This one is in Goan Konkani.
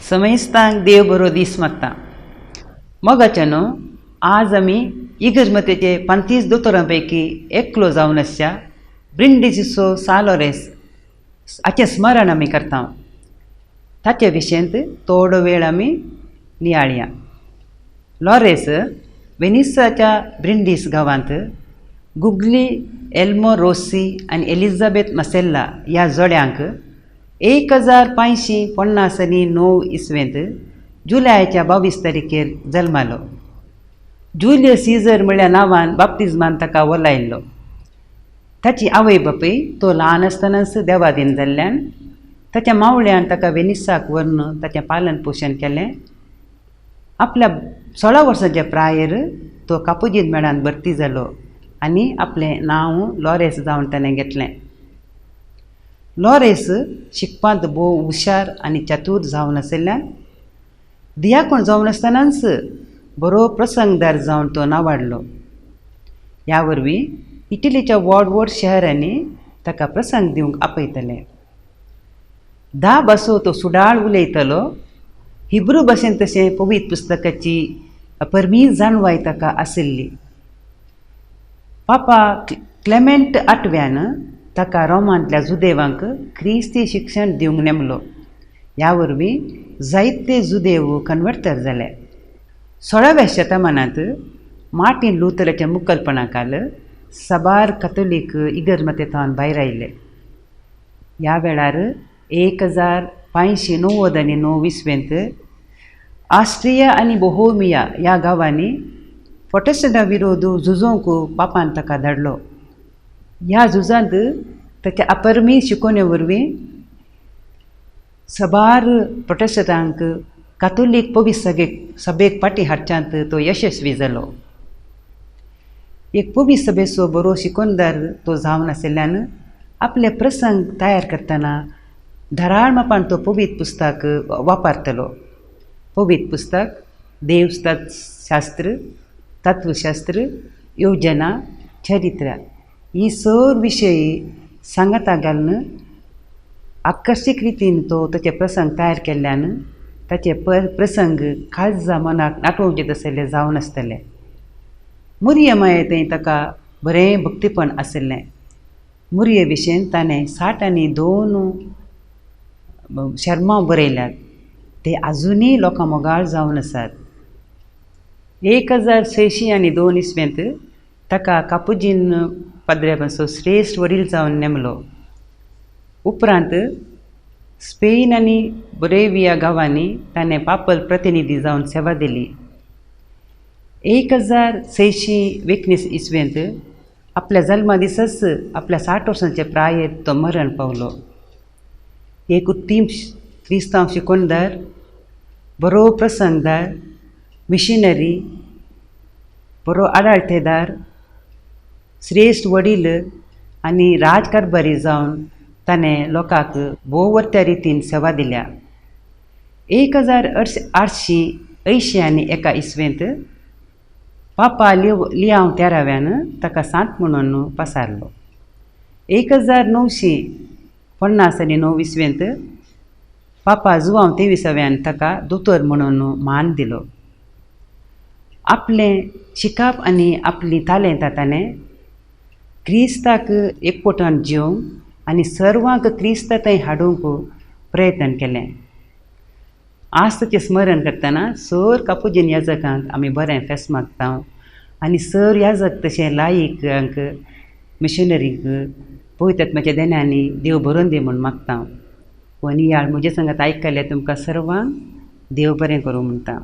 समेस्तांक देव बरो दीस मागता. मोगाच्यानो, आज आमी इगर्जमतेचे 35 दोतोरां पैकी एकलो जावन आसच्या ब्रिंडिसीचो सा लॉरेन्स हाचें स्मरण आमी करता. ताचे विशयंत थोडो वेळ आमी नियाळया. लॉरेन्स वेनिसाच्या ब्रिंडीस गांवांत गुगली एल्मो रोसी आनी एलिझाबेथ मसेल्ला ह्या जोड्यांक 1559 इसवेंत जुलयाच्या 22 तारखेर जल्मालो. जुलियस सीझर म्हळ्या नांवान बाप्तिज्मान ताका वलायल्लो. ताची आवय बापूय तो ल्हान आसतनाच देवादीन जाल्ल्यान ताच्या मावळ्यान ताका वेनिसाक व्हरून ताचें पालन पोशण केलें. आपल्या 16 वर्सांच्या प्रायेर तो कापुजीन मेळान भरती जालो आनी आपलें नांव लॉरेन्स जावन ताणें घेतलें. लॉरेन्स शिकपांत भोव हुशार आनी चतूर जावन आशिल्ल्यान दियाकोण जावन आसतनाच बरो प्रसंगदार जावन तो नावाडलो. ह्या वरवीं इटलीच्या व्हड व्हड शहरांनी ताका प्रसंग दिवंक आपयतले. 10 भासो तो सुडाळ उलयतलो. हिब्रू भाशेन तशें पवित्र पुस्तकाची परमी जाणवाय ताका आशिल्ली. पापा क्लेमेंट आठव्यान ताका रोमांतल्या जुदेवांक क्रिस्ती शिक्षण दिवंक नेमलो. ह्या वरवीं जायते जुदेव कन्वर्टर जाले. 16व्या शतमानांत मार्टीन लुथराच्या मुखलपणा खाल साबार कथोलीक इगर्जमतेथावन भायर आयले. ह्या वेळार 1599 इसवेंत ऑस्ट्रिया आनी बोहोमिया ह्या गांवांनी प्रोटेस्टंटा विरोध झुजोवंक पापान ताका धाडलो. ह्या झुजांत ताच्या अपरमी शिकोवणे वरवीं साबार प्रोटेस्टंटांक कातोलीक पवित्र सभेक फाटीं हाडच्यांत तो यशस्वी जालो. एक पवित्र सभेचो बरो शिकोवणदार तो जावन आशिल्ल्यान आपले प्रसंग तयार करतना धाराळ मापान तो पवित्र पुस्तक वापरतलो. पवित्र पुस्तक, देवशास्त्र, तत्वशास्त्र, योजना, चरित्र ही सर्व विशय सांगाता घालून आकर्शीक रितीन तो ताचे प्रसंग तयार केल्ल्यान ताचे प्रसंग काळजा मनाक नाटोवचे तसले जावन आसतले. मुरये माये थंय ताका बरें भक्तीपण आशिल्लें. मुरये विशयन ताणें 62 शर्मा बरयल्यात. ते आजुनूय लोकां मोगाळ जावन आसात. 1602 इसवेंत ताका कापुजीन पाद्र्याचो श्रेश्ठ वडील जावन नेमलो. उपरांत स्पेन आनी बोरेविया गांवांनी ताणें पापल प्रतिनिधी जावन सेवा दिली. 1619 इसवेंत आपल्या जल्मा दिसाच आपल्या 60 वर्सांच्या प्रायेर तो मरण पावलो. एक उत्तीम क्रिस्तांव शिकोवणदार, बरो प्रसंगदार, मिशनरी, बरो आडाळतेदार, श्रेश्ठ वडील आनी राजकारभारी जावन ताणें लोकांक भोव वर्त्या रितीन सेवा दिल्या. 1881 इसवेंत पापा लियांव तेराव्यान ताका सांत म्हणून पसारलो. 1959 इसवेंत पापा जुवांव तेविसाव्यान ताका दोतोर म्हणून मान दिलो. आपलें शिकप आनी आपलीं तालेंतां ताणें क्रिस्ताक एकवटान जिवंक आनी सर्वांक क्रिस्ता थंय हाडूंक प्रयत्न केलें. आज ताचें स्मरण करतना सर कापुजीन याजकांक आमी बरें फेस्त मागता आनी सर याजक तशें लायिकांक, मिशनरींक पवित्र आत्म्याच्या देण्यांनी देव भरून दी म्हूण मागता. हो नियाळ म्हजे सांगात आयकल्ले तुमकां सर्वांक देव बरें करूं म्हणटा.